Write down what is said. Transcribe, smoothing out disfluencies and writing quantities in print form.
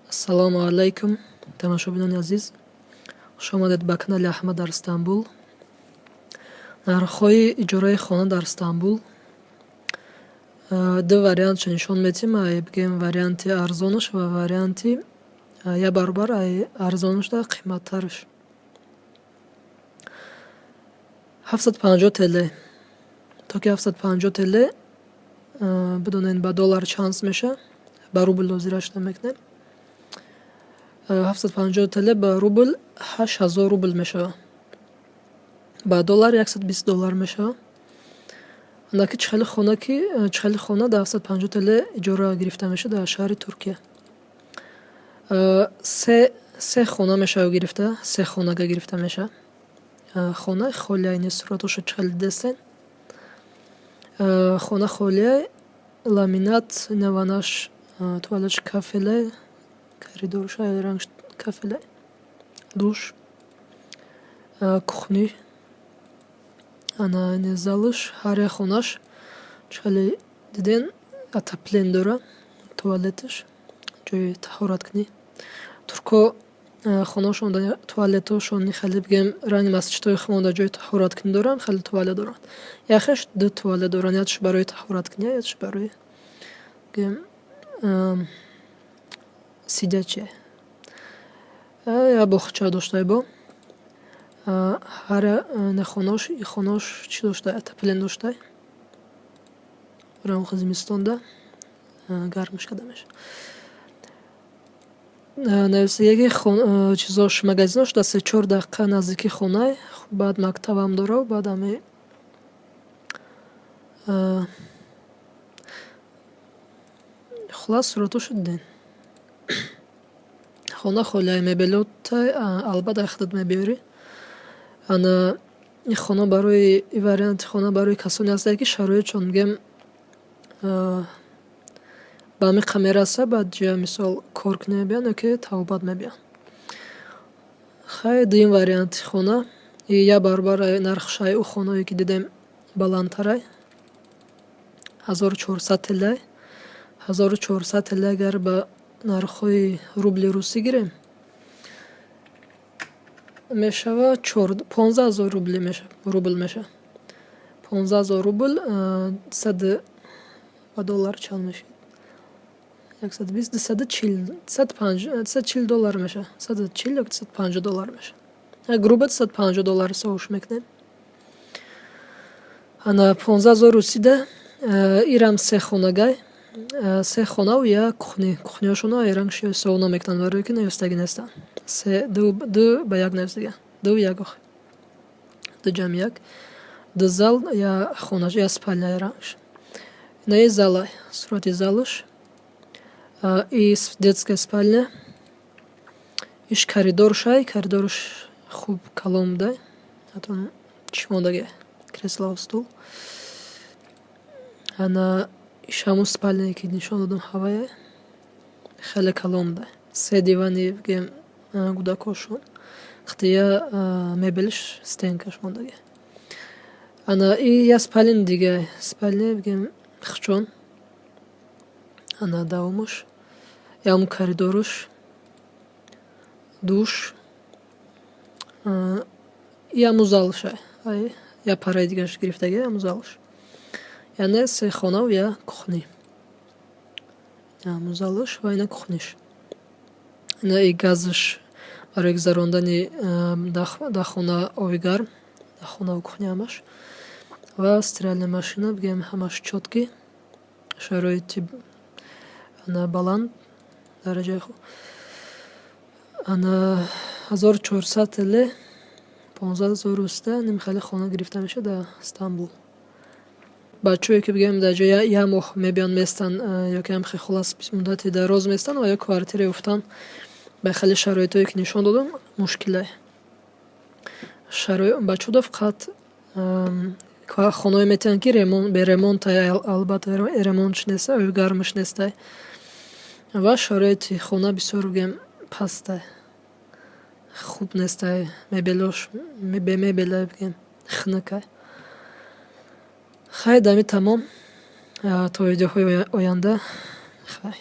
Ассалому алайкум, тамошобинони азиз, хуш омадед ба канали Аҳмад дар Стамбул. Нархҳои иҷораи хона дар Стамбул ду вариантшо нишон медиҳем. Ай бигем, варианти арзонаш ва варианти як баробар ай арзонаш да қиматтараш. 750 ТЛ, то ки 750 ТЛ бидонед, ба доллар чанд меша, ба рубл ҳозираш намекунем. 750 ТЛ ба рубл 8000 рубл мешавад, ба доллар 120 доллар мешавад. Анаки чӣ хеле хона, ки чӣ хеле хона дар 750 ТЛ иҷора гирифта мешавад дар шаҳри Туркия? Се хона мешавад гирифта, се хонага гирифта мешавад. Хона холия, ини суратошо чӣ хеле дидестен. Хона холия, ламинат, ина ваннаш, туалетш кафеле, коридорш рангш кафеле, душ, кухни, ана ини залаш. Ҳар як хонаш, чӣ хеле диден, отопление дора, туалеташ, ҷои таҳораткунӣ. Туркҳо хонаошон, туалетошон хеле, бигем, ранги масҷидҳои худмон ҷои таҳораткунӣ доранд, хеле туалет доранд. Яхеш ду туалет доранд: якш барои таҳораткунӣ, якш барои, бигем, сидячий. Як боғча доштай бо ҳар хонаош. Хонаош чӣ доштай? Отопление доштай, барои зимистонда гармш карда мешавад. Нависаги чизош, магазинош дар 3-4 дақиқа наздики хонай, баъд мактабам дора, баъд ҳами хуллас, суратошо дидем. Хона холияи мебелотай, албатта худат мебиёрӣ. Ана ин хона барои, ин варианти хона барои касоне ҳастанд, ки шароитшон, мегӯем, ба ҳамин қа мераса, баъд ҷия, мисол, кор кунӣ мебиёнд ё ки табобат мебиёнд. Хай, дуюм варианти хона як баробар нархш ай ӯ хонаое ки дидем баландтарай, 1400 ТЛ. 1400 ТЛ агар ба нархҳои рубли русӣ гирем, мешавад 15 000 рубл мешавад. 15 000 рубл сад ба доллар чанд мешавад? 120, 240, 240 доллар мешавад, 140 ё 250 доллар мешавад, грубо 250 доллар ҳисобш мекунем. Ана 15 000 русида ирам се хонагай, се хонаву як кухни. Кухниҳошонро айрангш ҳисоб намекунанд, барое ки навистагӣ нестанд. Се, ду, ду ба як навистагианд, ду як, охи ду ҷамъи як, ду зал, як хона, як спальня айрангш. Инаи залай, сурати залаш, и детская спальня, иш коридоршай, коридорш хуб калон будай, ҳатто чӣ мондагӣ, креслову стул. Ана иш ҳамун спальняе ки нишон додам, ҳавая хеле калон будай, се дивани, бигем, кӯдакошон, хатия мебелш, стенкаш мондагӣ. Ана и як спальни дига, спальня, бигем, хучон. Ана давомаш ям коридорш, душ, и ҳамун залшай, як параи дигараш гирифтагӣ, ҳамун залш. Яъне се хонаву як кухни, ҳамун залаш ва ина кухниш. Ина и газш барои гузарондани дар хона оби гарм, дар хонаву кухня ҳамаш, ва стиральная машина, бигем, ҳамаш чёткий, шароити ана баланд, дараҷаи хуб. Ана 1400 ТЛ, 15 000 русда ним хеле хона гирифта мешавад дар Стамбул. Бачаҳое ки, бигем, дар ҷои як моҳ мебиёнд, местанд ё ки ҳамхел, хуллас, муддати дароз местанд ва ё квартира ёфтан ба хеле шароитҳое ки нишон додам мушкиле. Бачаҳо фақат хонаҳое метиҳанд, ки беремонтай, албатта ремонтш неста, оби гармаш нестай ва шароити хона бисёр, бигем, пастай, хуб нестай, мебелош бемебелай, бигем, хунукай. Хай, дами тамом, то видеоҳои оянда, хай.